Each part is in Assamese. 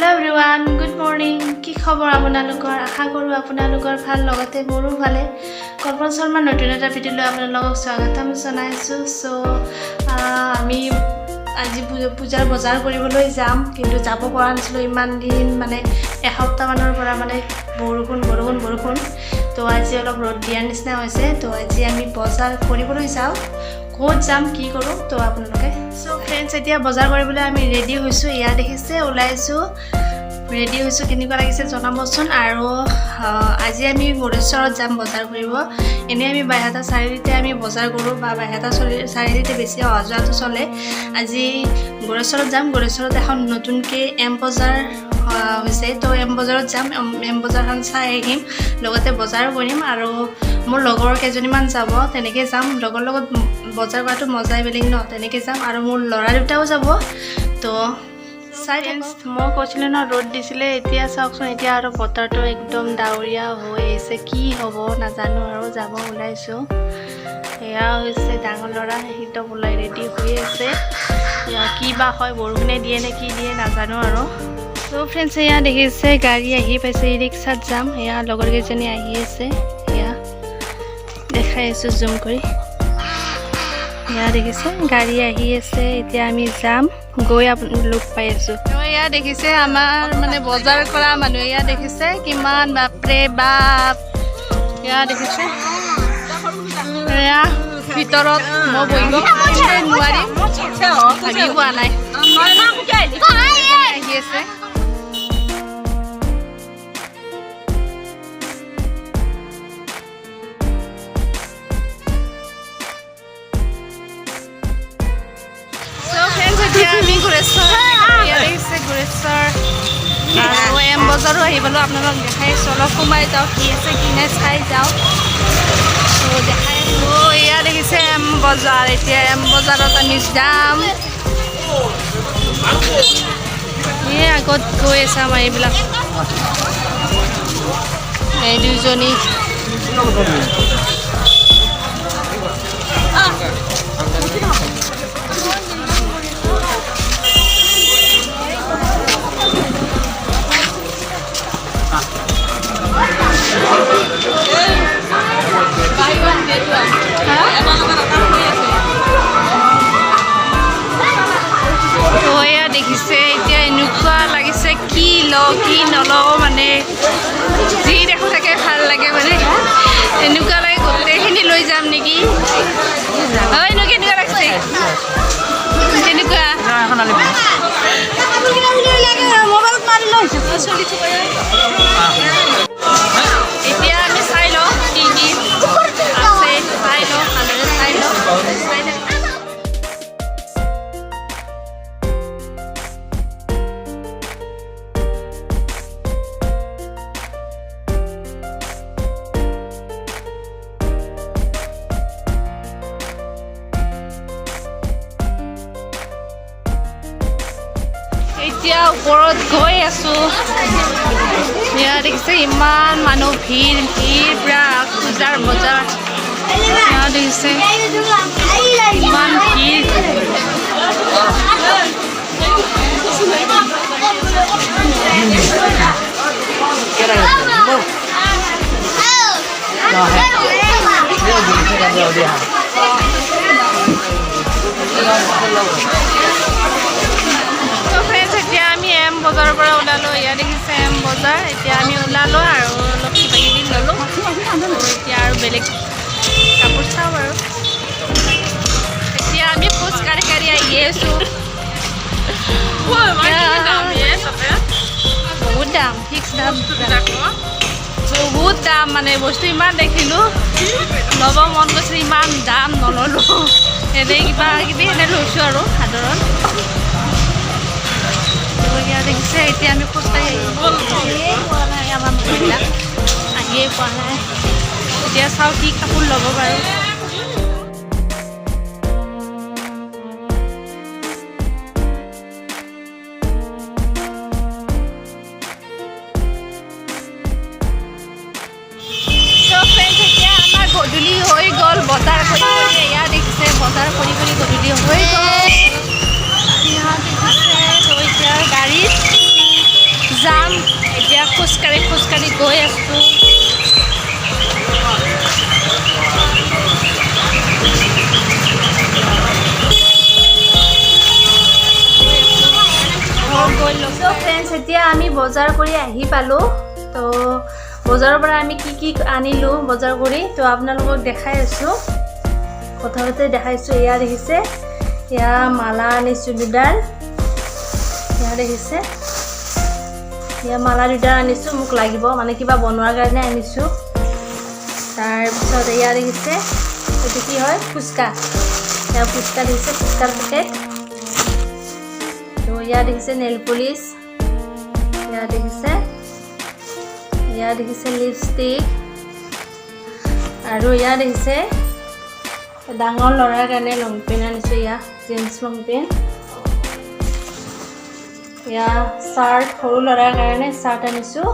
Hello' everyone, good morning. কি খবৰ আপোনালোকৰ? আশা কৰোঁ আপোনালোকৰ ভাল, লগতে মোৰো ভালে। কল্পনা শৰ্মাৰ নতুন এটা ভিডিঅ'লৈ আপোনালোকক স্বাগতম জনাইছোঁ। চ' আমি আজি পূজাৰ বজাৰ কৰিবলৈ যাম, কিন্তু যাব পৰা নাছিলোঁ ইমান দিন, মানে এসপ্তাহমানৰ পৰা মানে বৰষুণ বৰষুণ বৰষুণ। তো আজি অলপ ৰ'দ দিয়াৰ নিচিনা হৈছে। তো আজি আমি বজাৰ কৰিবলৈ যাওঁ। ক'ত যাম, কি কৰোঁ, তো আপোনালোকে। চ' ফ্ৰেণ্ডছ, এতিয়া বজাৰ কৰিবলৈ আমি ৰেডি হৈছোঁ। এয়া দেখিছে, ওলাইছোঁ, ৰেডি হৈছোঁ। কেনেকুৱা লাগিছে জনাবচোন। আৰু আজি আমি গোৰেশ্বৰত যাম বজাৰ কৰিব। এনেই আমি বাইহাটা চাৰিআলিতে আমি বজাৰ কৰোঁ বা বাইহাটা চাৰিআলিতে বেছি অহা যোৱাটো চলে। আজি গোৰেশ্বৰত যাম। গোৰেশ্বৰত এখন নতুনকৈ এম বজাৰ হৈছে, তো এম বজাৰত যাম। এম বজাৰখন চাই আহিম, লগতে বজাৰো কৰিম। আৰু মোৰ লগৰ কেইজনীমান যাব, তেনেকৈ যাম। লগৰ লগত বজাৰ কৰাটো মজাই বেলেগ ন, তেনেকৈ যাম। আৰু মোৰ ল'ৰা দুটাও যাব, তো চাই থাকক। মই কৈছিলোঁ ন ৰ'দ দিছিলে, এতিয়া চাওকচোন, এতিয়া আৰু বতৰটো একদম ডাৱৰীয়া হৈ আহিছে। কি হ'ব নাজানো। আৰু যাব ওলাইছোঁ। এয়া হৈছে ডাঙৰ ল'ৰা, একদম ওলাই ৰেডি হৈ আছে। এয়া কি বা হয়, বৰষুণে দিয়ে নে কি দিয়ে নাজানো আৰু। ত' ফ্ৰেণ্ডছ, এয়া দেখিছে, গাড়ী আহি পাইছে। ই ৰিক্সাত যাম। এয়া লগৰ কেইজনী আহি আছে। এয়া দেখাই আছোঁ জুম কৰি। এয়া দেখিছে, গাড়ী আহি আছে। এতিয়া আমি যাম, গৈ লগ পাই আছোঁ। এয়া দেখিছে, আমাৰ মানে বজাৰ কৰা মানুহ। এয়া দেখিছে কিমান, বাপৰে বাপ। এয়া দেখিছে, এয়া ভিতৰত মই বহিব পাৰিম নোৱাৰিম ভাবি পোৱা নাই। আহি আছে। চ' ফ্ৰেণ্ডছ, এতিয়া আমি গোৰেশ্বৰ, ইয়াত আহিছে গোৰেশ্বৰ আৰু এম বজাৰো আহি পালোঁ। আপোনালোকক দেখাই আছোঁ। অলপ সোমাই যাওঁ, কি আছে কি নাই চাই যাওঁ। ত' দেখাই আছোঁ। এয়া দেখিছে এম বজাৰ। এতিয়া এম বজাৰত আমি যাম। এই আগত গৈ আছে আমাৰ এইবিলাক, এই দুজনী। তো এয়া দেখিছে, এতিয়া এনেকুৱা লাগিছে কি লওঁ কি নলওঁ, মানে যি দেখোঁ তাকে ভাল লাগে। মানে এনেকুৱা লাগে গোটেইখিনি লৈ যাম নেকি। হয় নো, কেনেকুৱা লাগিছে, কেনেকুৱা? এতিয়া আমি চাই লওঁ কি কি আছে, চাই লওঁ, ভালদৰে চাই লওঁ, চাই থাকোঁ। এতিয়া ওপৰত গৈ আছোঁ। ইয়াত দেখিছে, ইমান মানুহ, ভিৰ ভিৰ, পুৰা পূজাৰ বজাৰ। ইয়াত দেখিছে, ইমান ভিৰ। ত' ফ্ৰেণ্ডছ, এতিয়া আমি এম বজাৰৰ পৰা ওলালোঁ। ইয়াত দেখিছে এম বজাৰ। এতিয়া আমি ওলালোঁ আৰু অলপ কিবা কিবি ল'লোঁ। ত' এতিয়া আৰু বেলেগ কাপোৰ চাওঁ। আৰু এতিয়া আমি খোজ কাঢ়ি কাঢ়ি আহি আছোঁ। বহুত দাম, ফিক্স দাম, বহুত দাম। মানে বস্তু ইমান দেখিলোঁ, ল'ব মন গৈছে, ইমান দাম, নল'লোঁ। এনেই কিবা কিবি এনে লৈছোঁ আৰু সাধাৰণ। ইয়াত দেখিছে, এতিয়া আমি খোজকাঢ়ি আহিয়ে পোৱা নাই। আমাৰ মানুহবিলাক আহিয়ে পোৱা নাই। এতিয়া চাওঁ কি কাপোৰ ল'ব পাৰোঁ। চ' ফ্ৰেণ্ডছ, এতিয়া আমাৰ গধূলি হৈ গ'ল। বজাৰ কৰি কৰি, এয়া দেখিছে, বজাৰ কৰি কৰি গধূলি হৈ গ'ল। ইয়াত দেখিছে, তো এতিয়া গাড়ীত যাম। এতিয়া খোজকাঢ়ি খোজকাঢ়ি গৈ আছোঁ। ঘৰ গৈ লগ। ফ্ৰেণ্ডছ, এতিয়া আমি বজাৰ কৰি আহি পালোঁ। তো বজাৰৰ পৰা আমি কি কি আনিলোঁ বজাৰ কৰি, তো আপোনালোকক দেখাই আছোঁ, প্ৰথমতে দেখাইছোঁ। এয়া দেখিছে, এয়া মালা আনিছোঁ দুডাল। এয়া দেখিছে, এয়া মালা দুডাল আনিছোঁ, মোক লাগিব মানে কিবা বনোৱাৰ কাৰণে আনিছোঁ। তাৰপিছত এয়া দেখিছে, এইটো কি হয়? ফুচকা। এয়া ফুচকা দেখিছে, ফুচকাৰ পেকেট। তো এয়া দেখিছে নেল পলিচ। এয়া দেখিছে, এয়া দেখিছে লিপষ্টিক। আৰু এয়া দেখিছে, ডাঙৰ ল'ৰাৰ কাৰণে লং পেণ্ট আনিছোঁ, এয়া জিন্স লং পেণ্ট। এয়া চাৰ্ট, সৰু ল'ৰাৰ কাৰণে চাৰ্ট আনিছোঁ।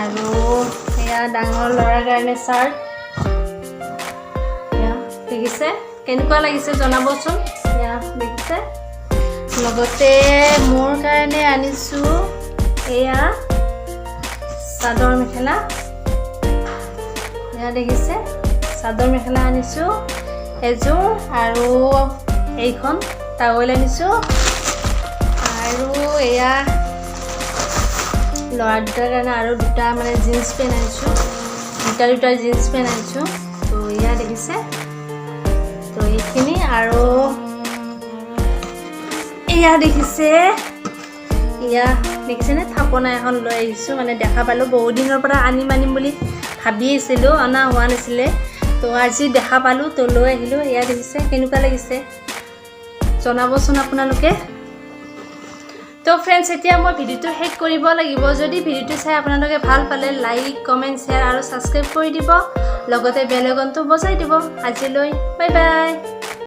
আৰু এয়া ডাঙৰ ল'ৰাৰ কাৰণে চাৰ্ট। এয়া দেখিছে, কেনেকুৱা লাগিছে জনাবচোন। এয়া দেখিছে, লগতে মোৰ কাৰণে আনিছোঁ এয়া চাদৰ মেখেলা। এয়া দেখিছে, চাদৰ মেখেলা আনিছোঁ এযোৰ আৰু এইখন টাৱেল আনিছোঁ। আৰু এয়া ল'ৰা দুটাৰ কাৰণে আৰু দুটা মানে জিন্স পেণ্ট আনিছোঁ, দুটা দুটা জিন্স পেণ্ট আনিছোঁ। তো এয়া দেখিছে, তো এইখিনি। আৰু এয়া দেখিছে, এয়া দেখিছেনে, থাপনা এখন লৈ আহিছোঁ। মানে দেখা পালোঁ, বহুত দিনৰ পৰা আনিম আনিম বুলি ভাবি আছিলোঁ, অনা হোৱা নাছিলে। তো আজি দেখা পালোঁ, তো লৈ আহিলোঁ। এয়া দেখিছে, কেনেকুৱা লাগিছে জনাবচোন আপোনালোকে। তো ফ্ৰেণ্ডছ, এতিয়া মই ভিডিঅ'টো শেষ কৰিব লাগিব। যদি ভিডিঅ'টো চাই আপোনালোকে ভাল পালে, লাইক, কমেণ্ট, শ্বেয়াৰ আৰু ছাবস্ক্ৰাইব কৰি দিব, লগতে বেল আইকনটো বজাই দিব। আজিলৈ বাই বাই।